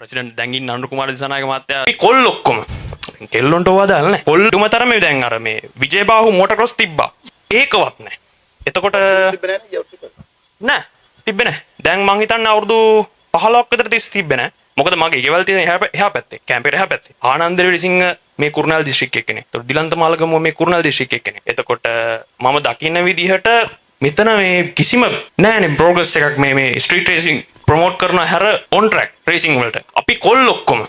President දැන් ඉන්න අනුර කුමාර දිසානායක මහත්තයා, අපි කොල්ල ඔක්කොම කෙල්ලොන්ට ඕවා දාලා නැහැ. කොල්ලුම තරමේ දැන් අර මේ විජේබාහු මෝටර් ක්‍රොස් තිබ්බා. ඒකවත් නැහැ. එතකොට නෑ, තිබ්බේ නෑ. දැන් මං හිතන්නේ අවුරුදු 15ක් විතර තිස්සේ තිබ්බේ නෑ. මොකද මගේ ගෙවල් තියෙන එහා එහා පැත්තේ, කැම්ප් එකට එහා පැත්තේ. ආනන්ද විසිංහ මේ කුරුණෑගල දිස්ත්‍රික්කයේ කෙනෙක්. එතකොට දිලන්ත මාලගමුව මේ කුරුණෑගල දිස්ත්‍රික්කයේ කෙනෙක්. එතකොට මම දකින්න විදිහට මෙතන මේ කිසිම නෑනේ ප්‍රෝග්‍රස් එකක්. මේ මේ ස්ට්‍රීට් රේසින් ප්‍රොමෝට් කරන හැර ඔන් ට්‍රැක් රේසින් වලට අපි කොල්ල ඔක්කොම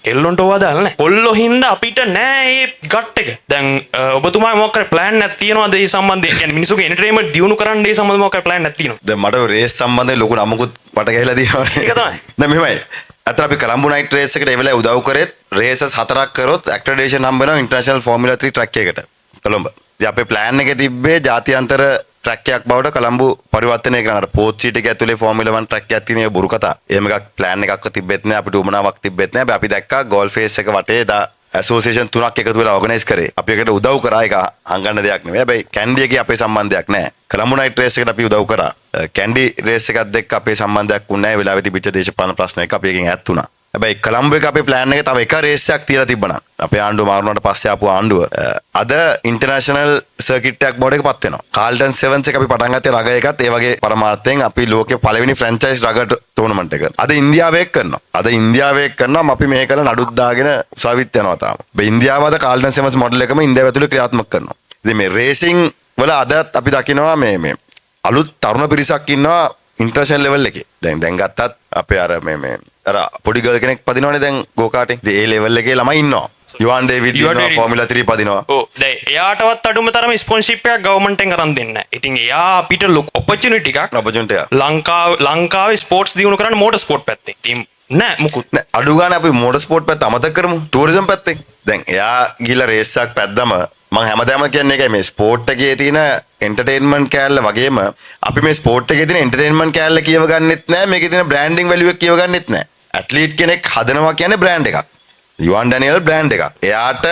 කෙල්ලොන්ට ඕවා දාලා නෑ. කොල්ලෝ හින්දා අපිට නෑ ඒ ගට් එක. දැන් ඔබතුමා මොකක් හරි ප්ලෑන් එකක් තියනවද ඒ සම්බන්ධයෙන්? කියන්නේ මිනිස්සුගේ එන්ටර්ටේන්මන්ට් දියුණු කරන්න ඒ සම්බන්ධව මොකක් හරි ප්ලෑන් එකක් තියෙනවද? දැන් මට රේස් සම්බන්ධයෙන් ලොකු නමකුත් පට ගැහිලා තියෙනවා. ඒක තමයි. දැන් මෙහෙමයි. අතන අපි කොළඹ නයිට් රේස් එකට ඒ වෙලාවේ උදව් කරෙත් රේසස් හතරක් කරොත් ඇක්‍රඩිටේෂන් හම්බ වෙනවා ඉන්ටර්නැෂනල් ෆෝමියුලා 3 ට්‍රැක් එකකට කොළඹ. ඉතින් අපේ ප්ලෑන් එකේ තිබ්බේ ජාත්‍යන්තර ට්‍රැක් එකක් බවට කොළඹ පරිවර්තනය කරන්න. අර පෝට් සිටි එක ඇතුලේ ෆෝමියුලා 1 ට්‍රැක් එකක් තියෙන ඒ බොරු කතා. එහෙම එකක් ප්ලෑන් එකක්ව තිබ්බෙත් නෑ, අපිට උවමනාවක් තිබ්බෙත් නෑ. හැබැයි අපි දැක්කා ගෝල් ෆේස් එක වටේ එදා ඇසෝසියේෂන් තුනක් එකතු වෙලා ඕගනයිස් කරේ. අපි ඒකට උදව් කරා. ඒක හංගන්න දෙයක් නෙවෙයි. හැබැයි කැන්ඩි එකේ අපේ සම්බන්ධයක් නෑ. කොළඹ නයිට් රේස් එකට අපි උදව් කරා. කැන්ඩි රේස් එකත් එක්ක අපේ සම්බන්ධයක් වුණේ නෑ. ඒ වෙලාවේ තිබිච්ච දේශපාලන ප්‍රශ්න එක අපි ඒකෙන් ඈත් වුණා. හැබැයි කොළඹ එක අපේ ප්ලෑන් එක තව එක රේස් එකක් තියලා තිබ්බනම්, අපේ ආණ්ඩුව මාරුනාට පස්සේ ආපු ආණ්ඩුව, අද ඉන්ටර්නැෂනල් සර්කිට් එකක් බවට එක පත් වෙනවා. කාල්ටන් සෙවන්ස් එක අපි පටන් ගත්තේ රගර් එකත් ඒ වගේ පරමාර්ථයෙන්. අපි ලෝකේ පළවෙනි ෆ්‍රැන්චයිස් රගර් ටෝර්නමන්ට් එක. අද ඉන්දියාවේ එක් කරනවා. අද ඉන්දියාවේ එක් කරනවා. අපි මේ කළ නඩුත් දාගෙන උසාවිත් යනවා තාම. හැබැයි ඉන්දියාව අද කාල්ටන් සෙවන්ස් මොඩල් එකම ඉන්දියාව ඇතුලේ ක්‍රියාත්මක කරනවා. ඉතින් මේ රේසිං වල අදත් අපි දකිනවා මේ මේ අලුත් තරුණ පිරිසක් ඉන්නවා ඉන්ටර්නැෂනල් ලෙවල් එකේ. දැන් දැන් ගත්තත් අපේ අර මේ මේ අර පොඩි ගර්ල් කෙනෙක් පදිනවනේ දැන් ගෝ කාටින්. ඉතින් ඒ ලෙවල් එකේ ළමයි ඉන්නවා. යුවන් ඩේවිඩ් යුවන් ඉන්නවා. ඩේවිඩ්. ෆෝමියුලා 3 පදිනවා. ඔව්, දැන් එයාටවත් අඩුම තරම ස්පොන්සර්ෂිප් එකක් ගවර්න්මන්ට් එකෙන් අරන් දෙන්නේ නැහැ. ඉතින් එයා අපිට ලොකු ඔපචුනිටි එකක් ඔපචුනිටි එකක්. ලංකාවේ ස්පෝර්ට්ස් දියුණු කරන්න මෝටර් ස්පෝර්ට් පැත්තේ. ඉතින් නෑ මුකුත්. නෑ, අඩු ගානේ අපි මෝටර් ස්පෝර්ට් පැත්ත අමතක කරමු. ටූරිසම් පැත්තෙන්. දැන් එයා ගිහලා රේස් එකක් පැද්දම, මං හැමදාම කියන්නේ ඒකයි, මේ ස්පෝර්ට් එකේ තියෙන එන්ටර්ටේන්මන්ට් කෑල්ල වගේම අපි මේ ස්පෝර්ට් එකේ තියෙන එන්ටර්ටේන්මන්ට් කෑල්ල කියව ගන්නෙත් නෑ, මේකේ තියෙන බ්‍රෑන්ඩින් වැලියු එක කියව ගන්නෙත් නෑ. ඇත්ලීට් කෙනෙක් හදනවා කියන්නේ බ්‍රෑන්ඩ් එකක්. යුවන් ඩැනියල් බ්‍රෑන්ඩ් එකක්. එයාට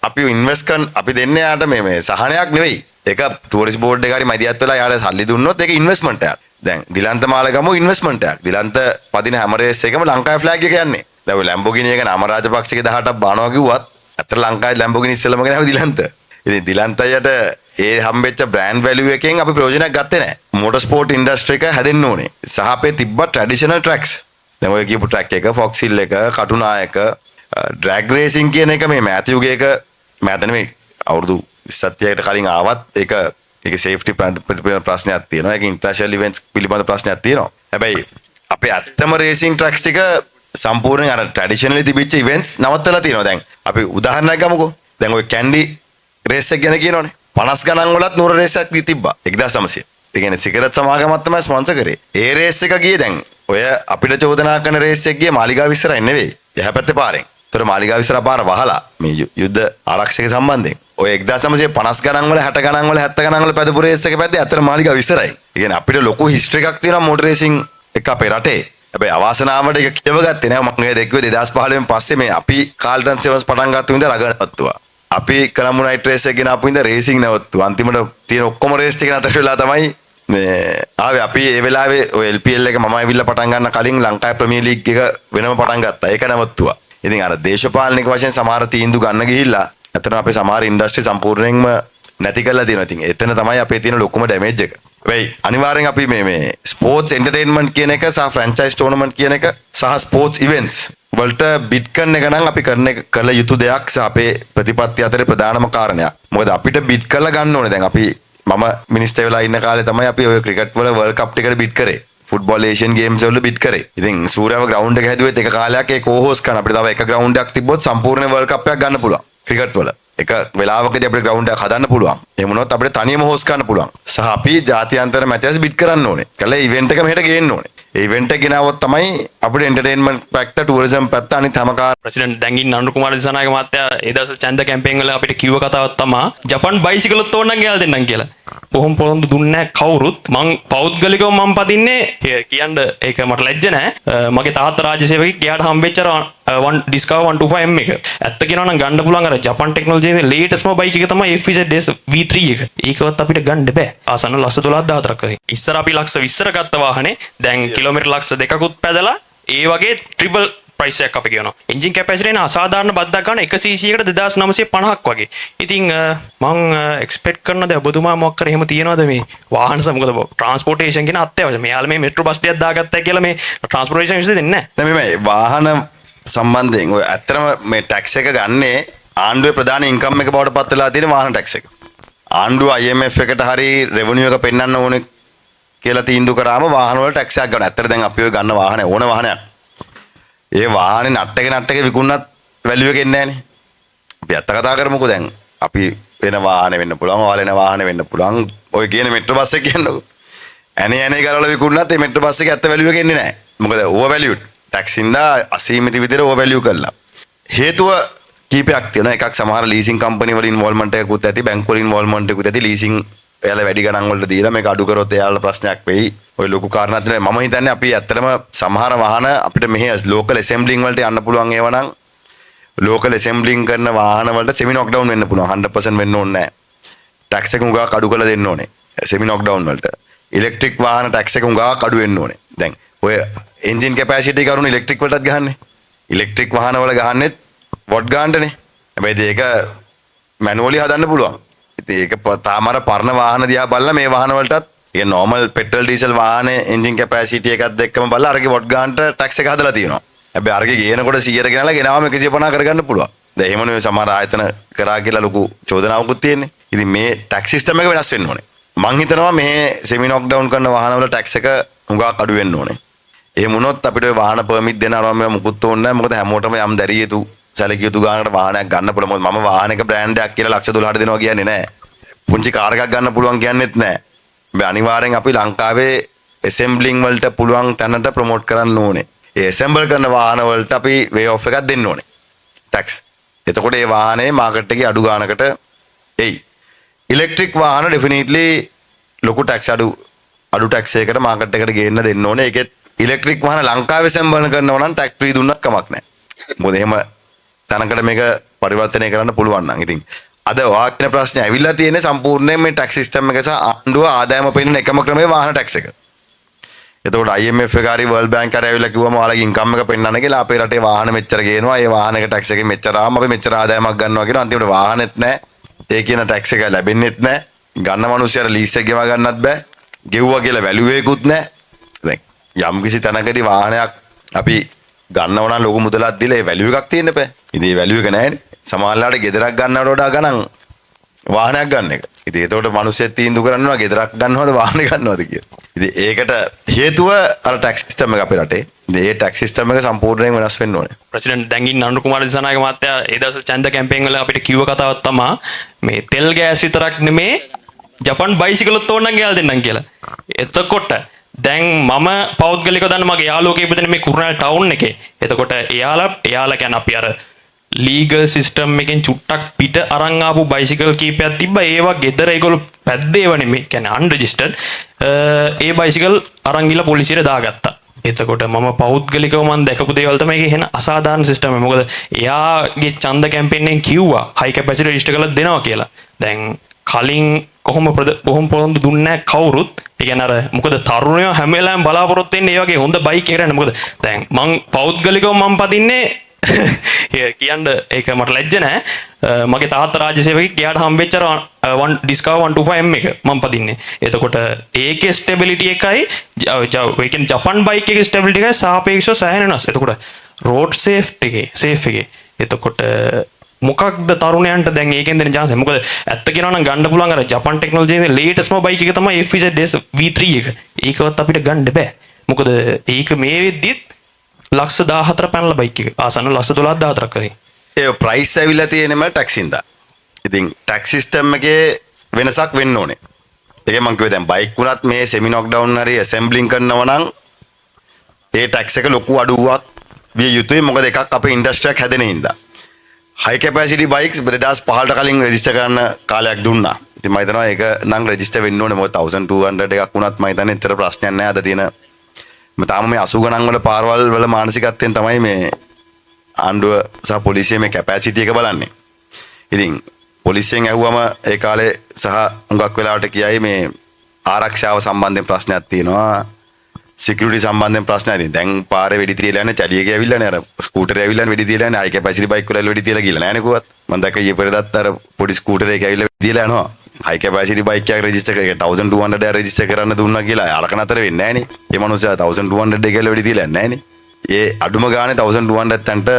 අපි ඉන්වෙස්ට් කරන, අපි දෙන්නේ එයාට මේ මේ සහනයක් නෙවෙයි. ඒක ටුවරිස්ට් බෝඩ් එක හරි මැදිහත් වෙලා එයාට සල්ලි දුන්නොත් ඒක ඉන්වෙස්ට්මන්ට් එකක්. දැන් දිලන්ත මාලගමු ඉන්වෙස්ට්මන්ට් එකක්. දිලන්ත පදින හැම රේස් එකම ලංකාවේ ෆ්ලැග් එක යන්නේ. දැන් ඔය ලැම්බෝගිනි එක නාම රාජපක්ෂගේ 18ක් බානවා කිව්වත් ඇත්තට ලංකාවේ ලැම්බෝගිනි ඉස්සෙල්ලම ගෙනාවේ දිලන්ත. ඉතින් දිලන්ත අයියට ඒ හම්බෙච්ච බ්‍රෑන්ඩ් වැලියු එකෙන් අපි ප්‍රයෝජනයක් ගත්තේ නැහැ. මෝටර් ස්පෝර්ට් ඉන්ඩස්ට්‍රි එක හැදෙන්න ඕනේ. සහ අපේ තිබ්බ ට්‍රැඩිෂනල් ට්‍රැක්ස්. දැන් ඔය කියපු ට්‍රැක් එක, ෆොක්ස් හිල් එක, කටුනායක, ඩ්‍රැග් රේසින් කියන එක මේ මෑත යුගයක, මෑත නෙමෙයි, අවුරුදු 20 30කට කලින් ආවත් ඒක ඒක සේෆ්ටි ප්‍රශ්නයක් තියෙනවා. ඒක ඉන්ටර්නැෂනල් ඉවෙන්ට්ස් පිළිබඳ ප්‍රශ්නයක් තියෙනවා. හැබැයි අපේ ඇත්තම රේසින් ට්‍රැක්ස් ටික සම්පූර්ණයෙන් අර ට්‍රැඩිෂනලි තිබිච්ච ඉවෙන්ට්ස් නවත්තලා තියෙනවා. දැන් අපි උදාහරණයක් ගමුකෝ. දැන් ඔය කැන්ඩි රේස් එක ගැන කියනවනේ. 50 ගණන් වලත් නුවර රේස් එකක් තිබ්බා 1900. ඒ කියන්නේ සිගරට් සමාගමක් තමයි ස්පොන්සර් කරේ. ඒ රේස් එක ගියේ, දැන් ඔය අපිට චෝදනා කරන රේස් එක ගියේ මාලිගාව ඉස්සරහින් නෙවෙයි. එහා පැත්තේ පාරෙන්. ඒතර මාලිගාව ඉස්සරහ පාර වහලා මේ යුද්ධ ආරක්ෂක සම්බන්ධයෙන්. ඔය 1950 ගණන් වල, 60 ගණන් වල, 70 ගණන් වල පැදපු රේස් එක පැද්දේ ඇත්තට මාලිගාව ඉස්සරහින්. ඒ කියන්නේ අපිට ලොකු හිස්ටරි එකක් තියෙනවා මෝටර් රේසින් එක අපේ රටේ. හැබැයි අවාසනාවට ඒක කියවගත්තේ නෑ. මම ඒ දැක්කුවේ 2015 න් පස්සේ මේ අපි කාල්ටන් සෙවන්ස් පටන් ගත්ත ඉඳන් රගර් නවත්තුවා. අපි කොළඹ නයිට් රේස් එක ගෙන ආපු ඉඳන් රේසින් නැවතුවා. අන්තිමට තියෙන ඔක්කොම රේස් ටික නතර වෙලා තමයි මේ ආවේ. අපි ඒ වෙලාවේ ඔය LPL එක මම ඇවිල්ලා පටන් ගන්න කලින් ලංකාවේ ප්‍රීමියර් ලීග් එක වෙනම පටන් ගත්තා. ඒක නැවතුවා. ඉතින් අර දේශපාලනික වශයෙන් සමහර තීන්දුව ගන්න ගිහිල්ලා ඇත්තටම අපේ සමහර ඉන්ඩස්ට්‍රි සම්පූර්ණයෙන්ම නැති කරලා තියෙනවා. ඉතින් එතන තමයි අපේ තියෙන ලොකුම ඩැමේජ් එක. හැබැයි අනිවාර්යෙන් අපි මේ මේ ස්පෝර්ට්ස් එන්ටර්ටේන්මන්ට් කියන එක සහ ෆ්‍රැන්චයිස් ටෝර්නමන්ට් කියන එක සහ ස්පෝර්ට්ස් ඉවෙන්ට්ස් වලට බිඩ් කරන එක නම් අපි කරන එක කළ යුතු දෙයක් සහ අපේ ප්‍රතිපත්ති අතරේ ප්‍රධානම කාරණයක්. මොකද අපිට බිඩ් කරලා ගන්න ඕනේ. දැන් අපි මම මිනිස්ටර් වෙලා ඉන්න කාලේ තමයි අපි ඔය ක්‍රිකට් වල වර්ල්ඩ් කප් ටිකට බිඩ් කරේ. ෆුට්බෝල් ඒෂියන් ගේම්ස් වල බිඩ් කරේ. ඉතින් සූර්යාව ග්‍රවුන්ඩ් එක හැදුවෙත් එක කාලයක් ඒ කෝ-හෝස්ට් කරන අපිට තව එක ග්‍රවුන්ඩ් එකක් තිබ්බොත් සම්පූර්ණ වර්ල්ඩ් කප් එකක් ගන්න පුළුවන් ක්‍රිකට් වල. එක වෙලාවකදී අපිට ග්‍රවුන්ඩ් එකක් හදන්න පුළුවන්. එහෙම වුණොත් අපිට තනියම හෝස්ට් කරන්න පුළුවන්. සහ අපි ජාත්‍යන්තර මැචස් බිඩ් කරන්න ඕනේ. කළා ඉවෙන්ට් එක මෙහෙට ගේන්න ඕනේ. ඒ ඉවෙන්ට් එක ගෙනාවොත් තමයි අපිට එන්ටර්ටේන්මන්ට් පැත්ත, ටුවරිසම් පැත්ත, අනිත් හැම කාරණා ප්‍රසිඩන්ට් දැන් ඉන්න අනුර කුමාර දිසානායක මහත්තයා ඒ දවස්වල ඡන්ද කැම්පේන් වල අපිට කිව්ව කතාවක් තමා ජපන් බයිසිකලොත් ඕනනම් ගෙනල්ලා දෙන්නම් කියලා. කොහොම පොරොන්දු දුන්නේ නැහැ කවුරුත්. මං පෞද්ගලිකව මං පදින්නේ කියන්න ඒක මට ලැජ්ජ නෑ. මගේ තාත්තා රාජ්‍ය සේවකෙක්. එයාට හම්බෙච්ච අර වන් ඩිස්කවර් 125M එක. ඇත්ත කියනවා නම් ගන්න පුළුවන් අර ජපන් ටෙක්නොලොජි එකේ ලේටස්ට්ම බයික් එක තමයි FZS V3 එක. ඒකවත් අපිට ගන්න බෑ. ආසන්න ලක්ෂ 12 14ක් වගේ. ඉස්සර අපි ලක්ෂ 20 ගත්ත වාහනේ දැන් කිලෝමීටර් ලක්ෂ 2කුත් පැදලා ඒ වගේ ට්‍රිපල් ප්‍රයිස් එකක් අපි කියනවා. එන්ජින් කැපැසිටි එන අසාධාරණ බද්දක් ගන්න එක cc එකට 2950ක් වගේ. ඉතින් මං එක්ස්පෙක්ට් කරන දේ ඔබතුමා මොකක් කර එහෙම තියනවද මේ වාහන සම, මොකද ට්‍රාන්ස්පෝර්ටේෂන් කියන අත්‍යවශ්‍ය. මෙයාලා මේ මෙට්‍රෝ බස් ටිකක් දාගත්තා කියලා මේ ට්‍රාන්ස්පෝර්ටේෂන් විශ්ද දෙන්නේ නැහැ. නෑ, මෙහෙමයි, වාහන සම්බන්ධයෙන් ඔය ඇත්තටම මේ ටැක්ස් එක ගන්නේ ආණ්ඩුවේ ප්‍රධාන ඉන්කම් එක බවට පත් වෙලා තියෙන වාහන ටැක්ස් එක. ආණ්ඩුව IMF එකට හරි රෙවෙනියු එක පෙන්වන්න ඕනේ කියලා තීන්දුව කරාම වාහන වල ටැක්ස් එකක් ගන්නවා. ඇත්තට දැන් අපි ඔය ගන්න වාහනේ ඕන වාහනයක්. ඒ වාහනේ නට් එක නට් එක විකුණනත් වැලියු එක එන්නේ නැහනේ. අපි ඇත්ත කතා කරමුකෝ. දැන් අපි වෙන වාහනේ වෙන්න පුළුවන්, ඔයාලා එන වාහනේ වෙන්න පුළුවන්. ඔය කියන මෙට්‍රෝ බස් එක කියන්නකෝ. ඇනේ ඇනේ කරවල විකුණනත් ඒ මෙට්‍රෝ බස් එක ඇත්ත වැලියු එක එන්නේ නැහැ. මොකද ඕවර් වැලියුඩ්. ටැක්ස් හින්දා අසීමිත විදිහට ඕවර් වැලියු කරලා. හේතුව කීපයක් තියෙනවා. එකක් සමහර ලීසින් කම්පැනි වල ඉන්වෝල්ව්මන්ට් එකකුත් ඇති, බැංකු වල ඉන්වෝල්ව්මන්ට් එකකුත් ඇති. ලීසින් එයාලා වැඩි ගණන් වලට දීලා මේක අඩු කරොත් එයාලට ප්‍රශ්නයක් වෙයි. ඔය ලොකු කාරණා තියෙනවා. මම හිතන්නේ අපි ඇත්තටම සමහර වාහන අපිට මෙහි ලෝකල් ඇසෙම්බ්ලිං වලට යන්න පුළුවන් ඒවා නම් ලෝකල් ඇසෙම්බ්ලිං කරන වාහන වලට සෙමි නොක්ඩවුන් වෙන්න පුළුවන්. 100% වෙන්න ඕනේ නැහැ. ටැක්ස් එක හුඟක් අඩු කරලා දෙන්න ඕනේ. සෙමි නොක්ඩවුන් වලට. ඉලෙක්ට්‍රික් වාහන ටැක්ස් එක හුඟක් අඩු වෙන්න ඕනේ. දැන් ඔය එන්ජින් කැපැසිටි එක අරුණ ඉලෙක්ට්‍රික් වලටත් ගහන්නේ. ඉලෙක්ට්‍රික් වාහන වල ගහන්නෙත් what ගානටනේ. හැබැයි ඒක මැනුවලි හදන්න පුළුවන්. ඉතින් ඒක තාම අර පරණ වාහන දිහා බලලා මේ වාහන වලටත් ඒ නෝමල් පෙට්‍රල් ඩීසල් වාහනේ එන්ජින් කැපැසිටි එකත් එක්කම බලලා අරගේ what ගානට ටැක්ස් එක හදලා තියෙනවා. හැබැයි අරගේ ගේනකොට 100ට ගෙනලා ගෙනාවම 150 කරගන්න පුළුවන්. දැන් එහෙම නෙවෙයි සමහර ආයතන කරා කියලා ලොකු චෝදනාවකුත් තියෙන්නේ. ඉතින් මේ ටැක්ස් සිස්ටම් එක වෙනස් වෙන්න ඕනේ. මං හිතනවා මේ සෙමි නොක්ඩවුන් කරන වාහනවල ටැක්ස් එක හුඟක් අඩු වෙන්න ඕනේ. එහෙම වුණොත් අපිට ඔය වාහන පර්මිට් දෙන අරම මේවා මුකුත් ඕනේ නැහැ. මොකද හැමෝටම යම් දැරිය යුතු සැලකිය යුතු ගානකට වාහනයක් ගන්න පුළුවන්. මොකද මම වාහනයක බ්‍රෑන්ඩ් එකක් කියලා ලක්ෂ 12ට දෙනවා කියන්නේ නැහැ. පුංචි කාර් එකක් ගන්න පුළුවන් කියන්නෙත් නැහැ. හැබැයි අනිවාර්යෙන් අපි ලංකාවේ ඇසෙම්බ්ලිං වලට පුළුවන් තැනට ප්‍රොමෝට් කරන්න ඕනේ. ඒ ඇසෙම්බල් කරන වාහන වලට අපි වේ ඔෆ් එකක් දෙන්න ඕනේ. ටැක්ස්. එතකොට ඒ වාහනේ මාකට් එකේ අඩු ගානකට එයි. ඉලෙක්ට්‍රික් වාහන ඩෙෆිනිට්ලි ලොකු ටැක්ස් අඩු අඩු ටැක්ස් එකකට මාකට් එකට ගේන්න දෙන්න ඕනේ. ඒකෙත් ඉලෙක්ට්‍රික් වාහන ලංකාවේ ඇසෙම්බල් කරනවා නම් ටැක්ස් ෆ්‍රී දුන්නත් කමක් නැහැ. මොකද එහෙම තැනකට මේක පරිවර්තනය කරන්න පුළුවන් නම්. ඉතින් අද ඔයා කියන ප්‍රශ්නේ ඇවිල්ලා තියෙන්නේ සම්පූර්ණයෙන් මේ ටැක්ස් සිස්ටම් එක සහ ආණ්ඩුව ආදායම පෙන්නන එකම ක්‍රමය වාහන ටැක්ස් එක. එතකොට IMF එක හරි World Bank හරි ඇවිල්ලා කිව්වම ඔයාලගේ ඉන්කම් එක පෙන්නන්න කියලා අපේ රටේ වාහන මෙච්චර ගේනවා. ඒ වාහන එක ටැක්ස් එකෙන් මෙච්චර ආවම අපි මෙච්චර ආදායමක් ගන්නවා කියනවා. අන්තිමට වාහනෙත් නැහැ. ඒ කියන ටැක්ස් එක ලැබෙන්නෙත් නැහැ. ගන්න මනුස්සයාට ලීස් එක ගෙවා ගන්නත් බෑ. ගෙව්වා කියලා වැලියු එකකුත් නැහැ. දැන් යම් කිසි තැනකදී වාහනයක් අපි ගන්නව නම් ලොකු මුදලක් දීලා ඒ වැලියු එකක් තියෙන්න බෑ. ඉතින් ඒ වැලියු එක නැහැනේ. සමහරලාට ගෙදරක් ගන්නවට වඩා ගණන් වාහනයක් ගන්න එක. ඉතින් එතකොට මිනිස්සුත් තීන්දුව කරන්න ඕන ගෙදරක් ගන්නවද වාහනේ ගන්නවද කියලා. ඉතින් ඒකට හේතුව අර ටැක්ස් සිස්ටම් එක අපේ රටේ. ඉතින් ඒ ටැක්ස් සිස්ටම් එක සම්පූර්ණයෙන් වෙනස් වෙන්න ඕනේ. ප්‍රෙසිඩන්ට් දැන් ඉන්න අනුර කුමාර දිසානායක මහත්තයා ඒ දවස්වල ඡන්ද කැම්පේන් වල අපිට කිව්ව කතාවක් තමා මේ තෙල් ගෑස් විතරක් නෙමේ ජපන් බයිසිකලොත් ඕන නම් ගෙනල්ලා දෙන්නම් කියලා. එතකොට දැන් මම පෞද්ගලිකව දන්න මගේ යාළුවෝ කීප දෙනෙක් මේ කුරුණෑගල ටවුන් එකේ. එතකොට එයාලා එයාලා කියන්නේ අපි අර ලීගල් සිස්ටම් එකෙන් චුට්ටක් පිට අරන් ආපු බයිසිකල් කීපයක් තිබ්බා. ඒවා ගෙදර ඒගොල්ලෝ පැද්දේව නෙමෙයි. කියන්නේ අන්රෙජිස්ටර්ඩ්. ඒ බයිසිකල් අරන් ගිහලා පොලිසියට දාගත්තා. එතකොට මම පෞද්ගලිකව මම දැකපු දේවල් තමයි ඒක එහෙන අසාධාරණ සිස්ටම් එක. මොකද එයාගේ ඡන්ද කැම්පේන් එකෙන් කිව්වා හයි කැපැසිටි රෙජිස්ටර් කරලා දෙනවා කියලා. දැන් කලින් කොහොම පොරොන්දු දුන්නේ නැහැ කවුරුත්. ඒ කියන්නේ අර මොකද තරුණයෝ හැම වෙලාවෙම බලාපොරොත්තු වෙන්නේ ඒ වගේ හොඳ බයික් එකකට යන්න. මොකද දැන් මං පෞද්ගලිකව මං පදින්නේ ඒ කියන්න ඒක මට ලැජ්ජ නෑ. මගේ තාත්තා රාජ්‍ය සේවකෙක්, එයාට හම්බෙච්ච අර 1 Discover 125M එක මං පදින්නේ. එතකොට ඒකේ ස්ටෙබිලිටි එකයි ඒ කියන්නේ ජපන් බයික් එකේ ස්ටෙබිලිටි එකයි සාපේක්ෂව සෑහෙන වෙනස්. එතකොට රෝඩ් සේෆ්ටි එකේ සේෆ් එකේ එතකොට මොකක්ද තරුණයන්ට දැන් ඒකෙන් දෙන චාන්ස් එක? මොකද ඇත්ත කියනවා නම් ගන්න පුළුවන් අර ජපන් ටෙක්නොලොජි එකේ ලේටස්ට්ම බයික් එක තමයි FZS V3 එක. ඒකවත් අපිට ගන්න බෑ. මොකද ඒක මේ වෙද්දිත් ලක්ෂ 14 පැනලා බයික් එක. ආසන්න ලක්ෂ 12 14ක් වගේ. ඒ ප්‍රයිස් ඇවිල්ලා තියෙනෙම ටැක්ස් හින්දා. ඉතින් ටැක්ස් සිස්ටම් එකේ වෙනසක් වෙන්න ඕනේ. ඒකයි මං කිව්වේ දැන් බයික් වුණත් මේ සෙමි නොක්ඩවුන් හරි ඇසෙම්බ්ලිං කරනවා නම් ඒ ටැක්ස් එක ලොකු අඩුවක් විය යුතුයි. මොකද එකක් අපේ ඉන්ඩස්ට්‍රි එකක් හැදෙන හින්දා. හයි කැපැසිටි බයික්ස් 2015ට කලින් රෙජිස්ටර් කරන්න කාලයක් දුන්නා. ඉතින් මම හිතනවා ඒක නම් රෙජිස්ටර් වෙන්න ඕනේ. මොකද 1200 එකක් වුණත් මම හිතන්නේ එච්චර ප්‍රශ්නයක් නෑ. අද තියෙන මම තාම මේ 80 ගණන් වල පාරවල් වල මානසිකත්වයෙන් තමයි මේ ආණ්ඩුව සහ පොලිසිය මේ කැපැසිටි එක බලන්නේ. ඉතින් පොලිසියෙන් ඇහුවම ඒ කාලේ සහ හුඟක් වෙලාවට කියයි මේ ආරක්ෂාව සම්බන්ධයෙන් ප්‍රශ්නයක් තියෙනවා. සිකියුරිටි සම්බන්ධයෙන් ප්‍රශ්න ඇති. දැන් පාරේ වෙඩි තියලා යන්නේ චලියක ඇවිල්ලානේ, අර ස්කූටරේ ඇවිල්ලානේ වෙඩි තියලා යන්නේ. හයි කැපැසිටි බයික් වල වෙඩි තියලා ගිහලා නෑනේ කොහොමවත්. මං දැක්ක ඊයේ පෙරේදත් අර පොඩි ස්කූටර් එක ඇවිල්ලා වෙඩි තියලා යනවා. හයි කැපැසිටි බයික් එකක් රෙජිස්ටර් එක 1200 එක රෙජිස්ටර් කරන්න දුන්නා කියලා අරක නතර වෙන්නේ නෑනේ. ඒ මනුස්සයා 1200 එක කියලා වෙඩි තියලා යන්නේ නෑනේ. ඒ අඩුම ගානේ 1200 තැනට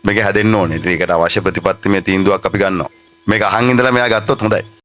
මේක හැදෙන්න ඕනේ. ඉතින් ඒකට අවශ්‍ය ප්‍රතිපත්තිමය තීන්දුවක් අපි ගන්නවා. මේක අහන් ඉඳලා මෙයා ගත්තොත් හොඳයි.